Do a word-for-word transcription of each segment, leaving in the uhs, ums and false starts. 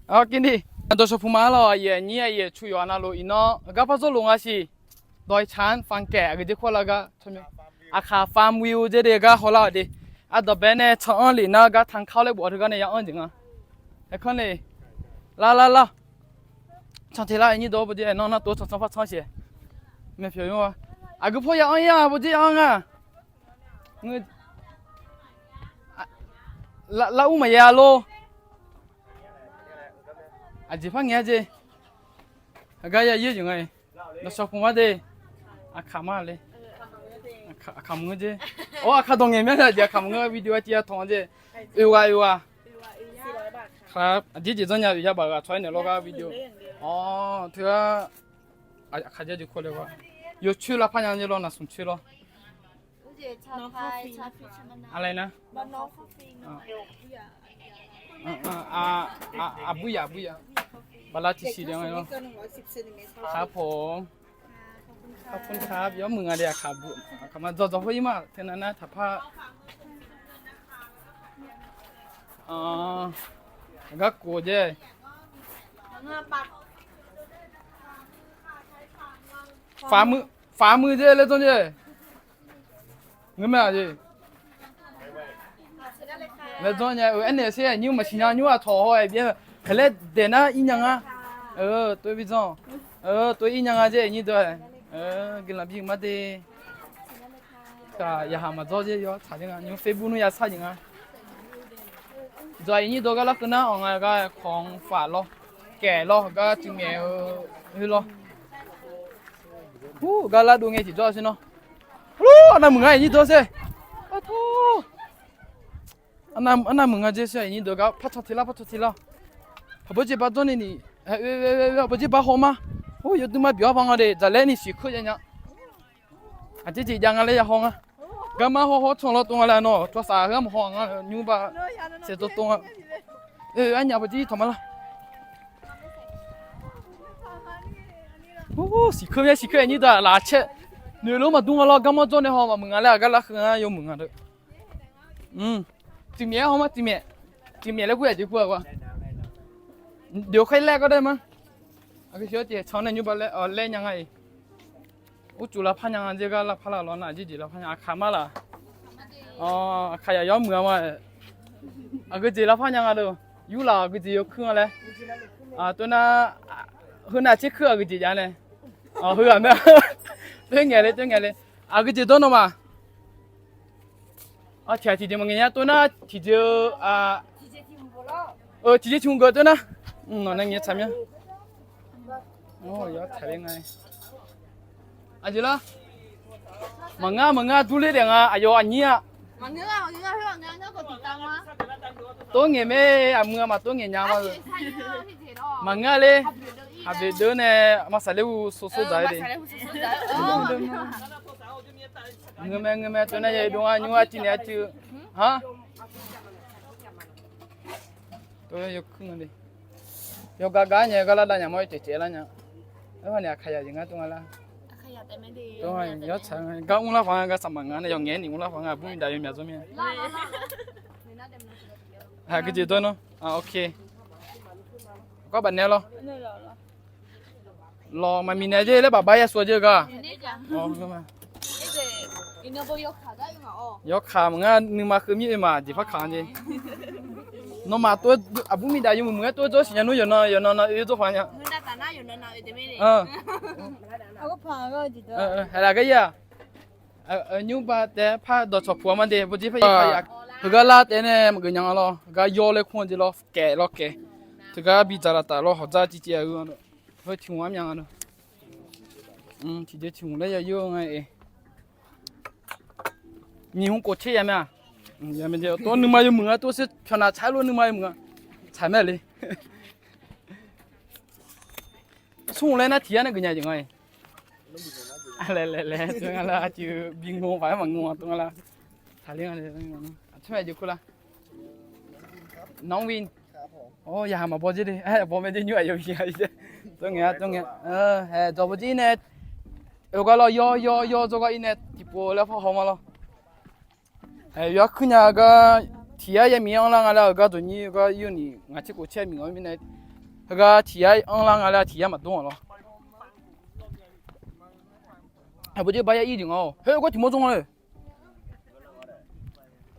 Arni dawqshawq puq ma lawq, aqyuif aqnyir aqyuif cu yawq navluf iqnan gar par zawrluf nga siq. Dawq-iq tsaq-anr fanq kaef aqgeu jeq kawr lar gar, aqkaq farm view jeq de gar hawlar-awq de. Ardawq bae nae can-anr lef nar gar tanqkar laer bof-awr teugar nae ya anr jeq nga. Aerkanr le. Lar lar lar. Can te lar, aqnyir dawq bawjeq nan nar tov tsanq tsanq par tsanr siq. Maeqpyawq yawr-a. Aqgeu paw ya anr-ir-a, bawjeq ya anr nga. Lar ur maqya lor. Aqjeq par ngaeq-a jeq. Aqgar ya ir-eu jeq nga-iq. Dawqshawq puq ma de. Aqkaq ma le. Aqkaq mq-eu jeq. Or, aqkaq dawq ngaeq mya jeq, aqkaq mq-eu video-a tiv ya tanq-a jeq. Oeq ghaq oeq ghaq. Aqjeq jeq zanr nya oeq ya baq ghaq tsawr-aer naeq lawr gar video. Or, teugar aqkaq jar jeq kawr le-a. Yawcoer lavpar nya jeq lawr, naqsmq coer lawr. Aqlai nar. Aqburyaq, aqburyaq. Bala tiqsiq le-a lawr. Kaq paw. Kaq paw kaq yawmuiq nga de, aqkaq ma dzawq dzawq khoer ir ma, teunav nar taqpar. Aqgar kof jeq. Faqmuiq jeq laer dzanr jeq. Ngeur mae-aq jeq. Laer dzanr nya-eu aernaeq sher-aq nymr maqsiq nya nymr-aq tawq haw-aer byaer-eu. Khaeqlaer daeq nar ir nya nga. Tov-aer bi dzanr. Tov-aer ir nya nga jeq aqnyir deuq-aq. Guiqlanq bi-eu ma de. Yaqhaq maqdzawr jeq yawr tsaq jeq nga nymr Facebook nmr ya sar jeq nga. Dzawq aqnyir deuq gar larkeuv nar-awq nga gar kawq-anr faq lawr. Kaef lawr gar tuimaeq-eu lawr. Ur, gar lardov ngae tiqjawr sher nawr. Lor, arnav muiq nga aqnyir deuq sher. Arnav muiq nga jeq sher aqnyir deuq gar par can te lar par can te lar. Haqbawr jeq bar dzawrni ni. Haqbawr jeq bar haw ma. Or, yawdui ma byawq-awr ba nga de dzaqlaer ni siqkeur jav nya. Aqjeq jeq jav nga laer ya haw nga. Garma hawr hawr can lawr tov nga laer nawr tsawrhaq heu-anr maqhaw nga nymr ba. Saeqdawr tov nga. Arnyaf bawjir tawq ma lar. Siqkeur myaer siqkeur aqnyir deuq-aq laf caer. Noeqluf maqdur nga lawr garma dzawrni haw maqmuiq nga laer aqgar larkeuv nga yawmuiq nga deuq. Tiqmyaef-aer haw ma tiqmyaef. Tiqmyaef laer kur aqjeq kur-a. Deuq khaer laer gar dae ma. Aqgeu jeq-awr tiq can nae nymr ba laer laer nya nga-iq. Urcuf lavpar nya nga jeq gar lavpar lar lawr nar aqjeq jeq lavpar nya aqkaq mar laq. Aqkaq yaq yawr muiq-a ma. Aqgeu jeq lavpar nya nga deuq. Yurlaf aqgeu jeq yawkuir nga laer. Toxnar, heunav tser kuir aqgeu jeq jav nae. Heu-aq mae. Toer ngaeq le toer ngaeq le. Aqgeu jeq dawr nawmaf. Tiq ghaq tiqjeq maqngaeq nya toxnar tiqjeq-eu tiqjeq tiq hmq geuf toxnar. Nawq nae ngaeq tsaq mya. Aqjeq lar. Maqngar maqngar durler daef nga aqyawf aqnyir-a. Tov ngaeq mae, aqmuiq-a maqtov ngaeq nya ma-eu. Maqngar ler. Haqbeq deuv nae maq saqler hu sov sov dzaq-aer de. Ngeur mae ngeur mae tov nar ya dov nga nymr arcuiv naeq arcuiv. Tov yawkuir nga de. Yawqgar gar nya gar lar dav nya mawr-aer caev caev lar nya. Aerkhawf ni aqkaq yaq jeq ngar tov nga lar. Tov nga yawtsaq gar mrlar paq nga gar saqmaq nga nae yawqngaeq-aer ni mrlar paq nga aqbur miqdaq yawmyaq dzawr mir-a. Aqgeu jeq dawr nawr. Gar baf naeq lawr. Lawq maqmiq naeq jer laer baf bar ya shuq jer gar. Yawkaq maqngar nuima keuv mir oe ma jeq par kaq-a jeq. Nawmaf tov aqbur miqdaq yawmuiq muiq-aer tov dzawr siqnya nmr yawqnan yawqnan nan oe dzawr paq nya. Haqlaq gar ir-aq. Nymr ba taef par dawqcawq puq-a ma de bawjir par ya. Heugar lar taef nae maqgeuf nya nga lawr heugar yawr laer kur-a jeq lawr kaef lawr kaef. Teugar bi dzaq laf taf lawr hawq dzar civ civ-a-eu. Heu tiq hmq-anr mya nga. Tiqjeq tiq hmq laer ya yur-eu nga-e. Nyiq hmq kof tser ya mae-aq. Tov nuima yawmuiq nga tov sher pyawq naq tsaq-aer lof nuima yawmuiq nga. Tsaq mae le. Smr laer nar tiq yar nae geuf nya jeq nga-e. Laer laer laer tov nga lar aqcuiv bi ngo paq-aer maqngeur-a tov nga lar. Taqler nga. Aqcawq-aer jeq kur lar. Nawr win. Or yaqhaq maqbaw jer de. Aer, baw mae jer nymr aqyawf bi-a. Tov ngae-a tov ngae-a. Haeq dawq bawjir nae. Oegar lawr yawr yawr yawr dzawrgar ir nae tiqpov laer par haw ma lawr. Yawkuir nya gar tiq yar yamiq-anr lar nga laer-euq gar dawqnyir gar ir-eu ni ngaq tser khof tser miq nga mirnae. Heugar tiq yar anrlar nga laer tiq yar maqdmr-aq lawr. Aqbawr jir bar yar ir jeq nga-awq. Khoer gawr tiq mawr dzmr-a le.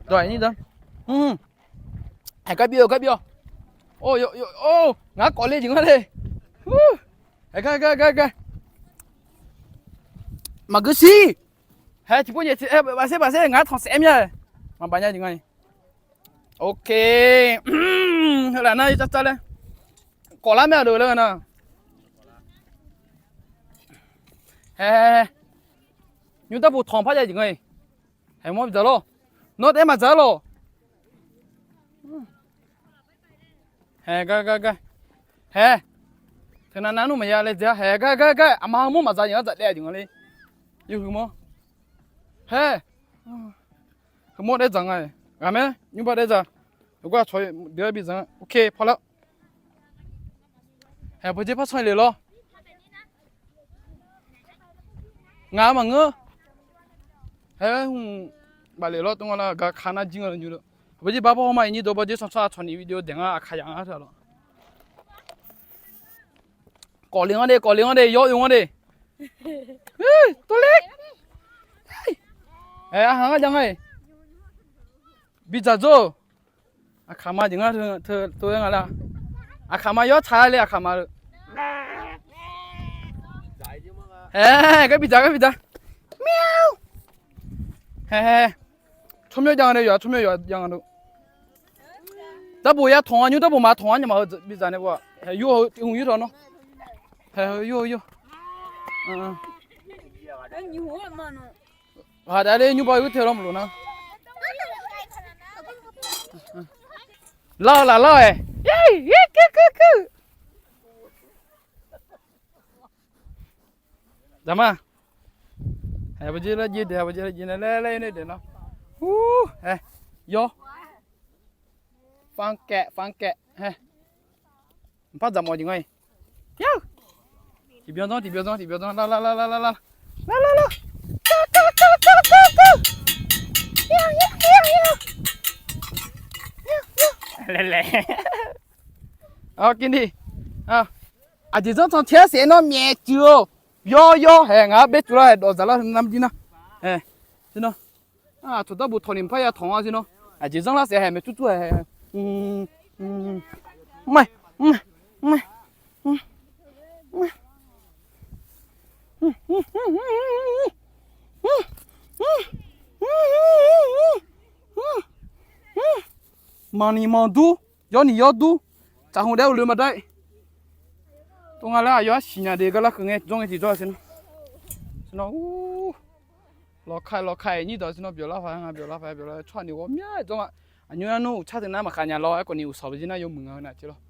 Dawq-aer ni da. Aqgar bi-awq, gar bi-awq. Or, ngaq-anr kawf le jeq nga le. Aqgar, gar, gar, gar. Maqgeur siq. Hae, tiqpov nyaef tiq, bafser, bafser, ngaq-anr tanq saef-aer mya. Maqbaf nya jeq nga-iq. Ok. Heu laf nar ir tsar tsar laer. Kawf lar mae-aq deuq laer nga nar. Hae, hae, hae. Nymr darboq tanq par jav jeq nga-iq. Hae, mawr bidzaq lawr. Nawr taef-aer maqdzaq lawr. Hae, gar, gar, gar. Hae. Teunav nav nmr maqya laer dzae-a. Hae, gar, gar, gar. Aqma heu mawr maqdzaq jeq ngar dzaq daef jeq nga le. Yawhuiq mawr. Hae. Heu mawr daef dzaq nga-iq. Ghaq mae, nymr bar daef dzaq. Heugar aqcawq deuq-aer bidzaq nga. Ok, pawlar. Hae, bawjer par can le lawr. Ngaq-anr maqngeur. Hae, hmq, baf le lawr tov nga lar gar ka nar jir nga nymr deuq. Bawjer bar bawr ma-iq nyir deuq bawjer can tsawrhaq cawq ni video daeq ngar aqkaq yaf ngar teu-a lawr. Kawf le ngar de, kawf le ngar de, yawr oe ngar de. Tov le. Ae, aqhaq ngar jav nga-iq. Bidzaq dzawr-eu. Aqkaq ma jeq ngar teu, teu, teu-aer nga lar. Aqkaq ma yawr tsaq-a le aqkaq ma-eu. Hae, gar bidzaq, gar bidzaq. Miaw. Hae, hae. Tsawrmyanr jav nga de, yawqha tsawrmyanr yawqha jav nga deuq. Darboq ya tanq-a, nymr darboq ma tanq-a, nyamaf heu bidzaq nae bof-aq. Hae, yur-eu hmq yur tawq nawr. Hae, yur-eu yur. Ghaq daef le nymr bar yur te lawr maqlof nar. Lar-eu laf lar-aeq. Dzaqma. Hae, bawjer lar jir daeq, bawjer lar jir nae laer laer nae daeq nar. Ur, hae, yawr. Fankaef, fankaef, hae. Mqpar dzaq mawf jeq nga-iq. Yar. Tiqbyan dzanr, tiqbyan dzanr, tiqbyan dzanr, lar, lar, lar, lar, lar, lar. Lar, lar, lar. Lar, lar, lar. Laer laer. Awr, kini. Aqjeq zanr tanq tiq-aer saef nawr myaef cuiv-eu. Yawr, yawr, hae, ngaq-anr baer tuvlar-aer dawf dzaq lar nar jir nar. Hae, tir nawr. Aqcawq darboq tawq ni mqpar ya tanq-a tir nawr. Aqjeq zanr lar saef hae maeq tur tur hae. Mr, mr, mr. Maqniq manq dur, yawr niq yawr dur. Tsaq hmq daef-aer uqloe maqdar-ir. Tov nga laer aqyawf-anr siqnya de gar lar keuv ngae jawr ngae tiqjawr-a tir nawr. Tir nawr, ur, lawqka lawqka-aer nyir dawq tir nawr byawq lar paq nga byawq lar paq byawq lar tsawrhaq ni ghawqmya jawr nga. Aqnymr nar nmr uqtsar teu nar maqkhav nya lawr aerkhawf ni uqsawq beuq jir nar yawmuiq nga-eu nar tir lawr.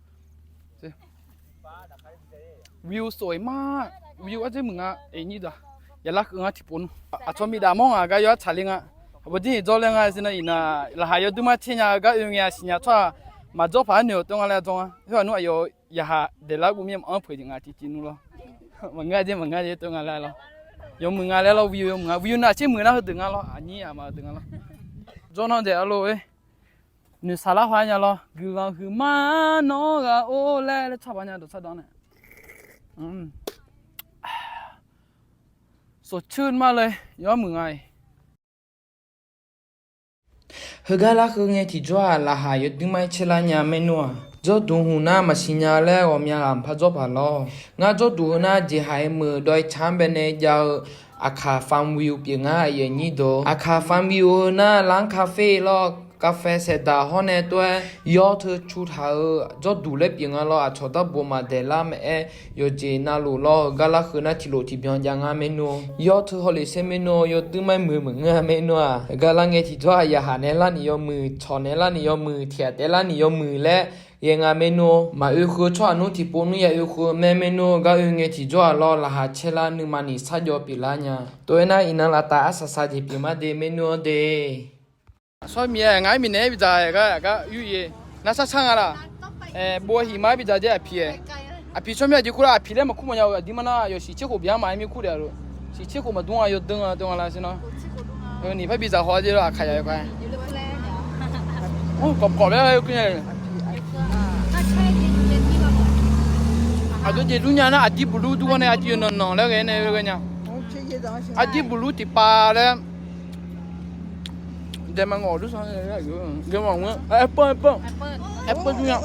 View sof-iq mar, view arjer muiq nga-aer nyir dawq. Yaqlar keuv ngar tiqpov nmr. Aqcawq miqdaf mawr ngaq gar yawr-aer tsaqler nga. Aqbawr jir-iq dzawrler nga tir nar iqnan laqkhaq yawduir mar tser nya-eu gar oe ngae-a siqnya tsawrhaq maqdzawr paq-aer noeq-euq tov nga laer dzawr nga. Khoer aqnmr aqyawf yaqhaq daeqlar guv mir maqanr peuq jeq nga tiqtiv nmr lawr. Maqngeur jeq maqngeur jeq tov nga laer lawr. Yawmuiq nga laer lawr view yawmuiq nga view nav tser muiq nar heudeuq nga lawr aqnyir aqma heudeuq nga lawr. Jawr nar daeq-a lor-e. Noeqshaq lar haw-aer nya lawr guiqlanq huiqma nawr ghaq or laer laer tsawrhaq nya dawq tsawrdanr nae. Sofcoer ma le yawr muiq nga-iq. Heugar lar heu ngae tiqjawr-aq laqkhaq yawduir mar-aer caerlar nya maernmr-aq. Jawrduq hmq nar maqsiq nya laer ghawqmya ghaq mqpar jawr paq lawr. Ngar jawrduq heu nar jeqhaq-aer meuq dawq-aer ca-anr baenae jav-eu Aqkaq Farm View pyeuf ngar aqyuif aqnyir deuq. Aqkaq Farm View heu nar lanr kafev lawr kafev saeqdaq hawr nae tov-aer yawr teu cu taq-euq jawrduq laer pyeuf nga lawr aqcawq darboq maqdaeq lar maqaer yawqjeq navluf lawr-euq gar lar heu nar tiqlof tiqbyan jav ngar maernmr. Yawr teu hawlef saer maernmr yawduir mar-aer muiq meuq ngeur-a maernmr-aq. Gar lar ngae tiqjawr-aq yaqhaq naeq larni yawmuiq, cawq naeq larni yawmuiq, tiqghaq taev larni yawmuiq laer ghae nga maernmr. Maqoe heu tsawrhaq nmr tiqpov nmr ya oe heu mae maernmr. Gar oe ngae tiqjawr-aq lawr laqkhaq caerlar nuima ni sarjawv pyeuflar nya. Tov-aer nar iqnan laftav arsaq saq jeq pyeuf mar de maernmr-anr de. Aqsawr Miqyaer ngaq-aer Miqyaer-aer bidzaq-aer gar aqgar yur-ir-e. Nar sar sar nga laq. Bov-aer hiq ma-aer bidzaq jaer aqpiq-aer. Aqpiq tsawrmyanr aqjeq kur lar aqpiq laer maqkur mawf nya-eu aqdir mar nar yawshiq tser khof byan ma-aer mir kur daef-a lof. Shiq tser khof maqdur nga yawdeur nga deur nga lar sir nar. Heu ni par bidzaq haw-a jer lar aqkaq yaf-eu ka. Mr kawf kawf laer kur nya-e. Aqkaq Aqgeu jeq dur nya nar aqdir buqlur dur-awr nae aqjeq yawqnan nanq laer ghae nae ghae nya. Aqdir buqlur tiqpav laer. Daema ngawq dur sanr ghae mawf-anr aerpawr aerpawr aerpawr dur nya.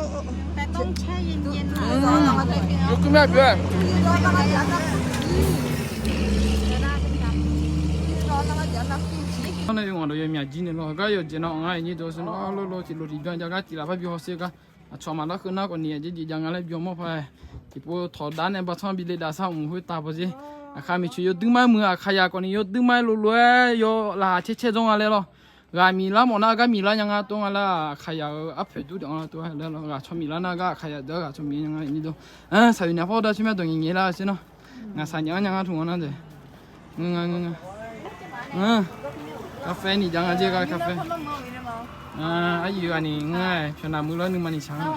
Yawkeuv mae byoe. Arnae yawngaq dawq yawmyaq jir naeq lawr gar yawqjeq nar-anr aqnyir dawq sher nar-awr lawr lawr tiq loq tiq byan jav gar tiq laf par bi hawsher gar. Aqcawq maqlar keuv nar khawf ni aqjeq jeq jav nga laer byan mawr paq-aer. Tiqpov tawqdar nae baqtsanr bi le dav sar mq khoertav pawdzer. Aqkaq miqcoeq yawduir mar muiq-eu Aqkaqyaq khawf ni yawduir mar-aer lov lof-aer yaw laqkhaq caer caer dzawr nga laer lawr. Ghaq miqlar mawf nar gar miqlar nya nga tov nga laer Aqkaqyaq-euq arpoeq dur deuq-anr tov-aer laer lawr. Ghaq tsawrmiq lar nar gar Aqkaqyaq deuq-anr ghaq tsawrmiq nya nga ni dawq. Saqyoeq nyaf pawr dawr tser mae dawq ngaeq ngaeq lar sher nar. Ngaqsaq nyaf-anr nya nga tmq-anr nar deuq. Ngeur nga ngeur nga. Kaffae ni jav nga jer gar kaffae. Aqyuif ghaq ni ngeur-a pyawqnaq muiq lawr nuima ni shaq-anr.